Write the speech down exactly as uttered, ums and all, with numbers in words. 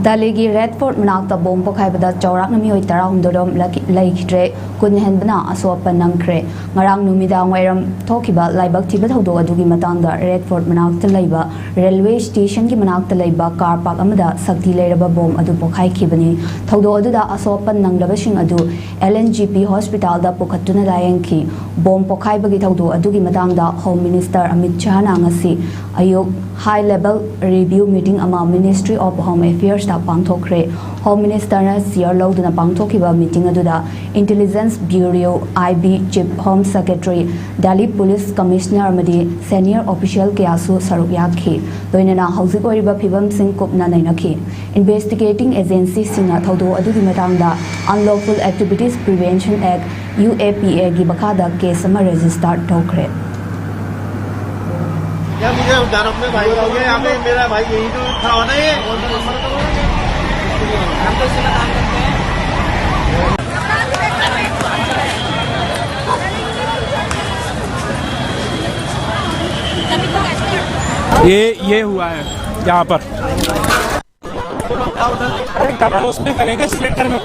ꯗꯦꯜꯂꯤꯒꯤ red fort ꯃꯅꯥꯛꯇ bomb ꯄꯣꯈꯥꯏꯕꯗ ꯆꯥꯎꯔꯥꯛꯅ ꯃꯤꯑꯣꯏ ꯇꯔꯥꯍꯨꯝꯗꯣꯏ ꯔꯣꯝ ꯂꯩꯈꯤꯗ꯭ꯔꯦ, ꯀꯨꯟ ꯍꯦꯟꯕꯅ ꯑꯁꯣꯛ ꯑꯄꯟ ꯅꯪꯈ꯭ꯔꯦ꯫ ꯉꯔꯥꯡ ꯅꯨꯃꯤꯗꯥꯡ ꯋꯥꯏꯔꯝ ꯊꯣꯛꯈꯤꯕ ꯂꯥꯏꯕꯛ ꯊꯤꯕ ꯊꯧꯗꯣꯛ ꯑꯗꯨꯒꯤ ꯃꯇꯥꯡꯗ ꯔꯦꯗ ꯐꯣꯔꯠ ꯃꯅꯥꯛꯇ ꯂꯩꯕ ꯔꯦꯜꯋꯦ ꯁ꯭ꯇꯦꯁꯟꯒꯤ ꯃꯅꯥꯛꯇ ꯂꯩꯕ ꯀꯥꯔ ꯄꯥꯔꯛ ꯑꯃꯗ ꯁꯛꯇꯤ ꯂꯩꯔꯕ ꯕꯣꯝ ꯑꯗꯨ ꯄꯣꯈꯥꯏꯈꯤꯕꯅꯤ꯫ ꯊꯧꯗꯣꯛ ꯑꯗꯨꯗ ꯑꯁꯣꯛ ꯑꯄꯟ ꯅꯪꯂꯕꯁꯤꯡ ꯑꯗꯨ ꯑꯦꯜ ꯑꯦꯟ ꯖꯤ ꯄꯤ ꯍꯣꯁꯄꯤꯇꯥꯜꯗ ꯄꯨꯈꯠꯇꯨꯅ ꯂꯥꯌꯦꯡꯈꯤ꯫ ꯕꯣꯝ ꯄꯣꯈꯥꯏꯕꯒꯤ ꯊꯧꯗꯣꯛ ꯑꯗꯨꯒꯤ ꯃꯇꯥꯡꯗ ꯍꯣꯝ ꯃꯤꯅꯤꯁꯇꯔ ꯑꯃꯤꯠ ꯁꯍꯥꯅ ꯉꯁꯤ ꯑꯌꯨꯛ ꯍꯥꯏ ꯂꯦꯚꯦꯜ ꯔꯤꯚ꯭ꯌꯨ ꯃꯤꯇꯤꯡ ꯑꯃ ꯃꯤꯅꯤꯁꯇ꯭ꯔꯤ ꯑꯣꯐ ꯍꯣꯝ ꯑꯦꯐꯤꯌꯔꯁꯇ ꯄꯥꯡꯊꯣꯛꯈ꯭ꯔꯦ꯫ ꯍꯣꯝ ꯃꯤꯅꯤꯁꯇꯔꯅ ꯆꯤꯌꯔ ꯂꯧꯗꯨꯅ ꯄꯥꯡꯊꯣꯛꯈꯤꯕ ꯃꯤꯇꯤꯡ ꯑꯗꯨꯗ intelligence bureau, I B, chief home secretary, Delhi police commissioner ꯑꯃꯗꯤ ꯁꯦꯅꯤꯌꯔ ꯑꯣꯐꯤꯁꯤꯌꯦꯜ ꯀꯌꯥꯁꯨ ꯁꯔꯨꯛ ꯌꯥꯈꯤ꯫ ꯂꯣꯏꯅꯅ ꯍꯧꯖꯤꯛ ꯑꯣꯏꯔꯤꯕ ꯐꯤꯕꯝꯁꯤꯡ ꯀꯨꯞꯅ ꯅꯩꯅꯈꯤ꯫ ꯏꯟꯚꯦꯁꯇꯤꯒꯦꯇꯤꯡ ꯑꯦꯖꯦꯟꯁꯤꯁꯤꯡꯅ ꯊꯧꯗꯣꯛ ꯑꯗꯨꯒꯤ ꯃꯇꯥꯡꯗ Unlawful Activities Prevention Act, U A P A, ꯒꯤ ꯃꯈꯥꯗ ꯀꯦꯁ ꯑꯃ ꯔꯦꯖꯤꯁꯇꯥꯔ ꯇꯧꯈ꯭ꯔꯦ꯫ क्या मुझे उधार अपने भाई का हो गया? यहाँ पे मेरा भाई यहीं तो खड़ा होना है। हम तो इसी में काम करते हैं। ये ये हुआ है यहाँ पर। अरे, कपड़ा उसमें करेंगे, स्वेटर में।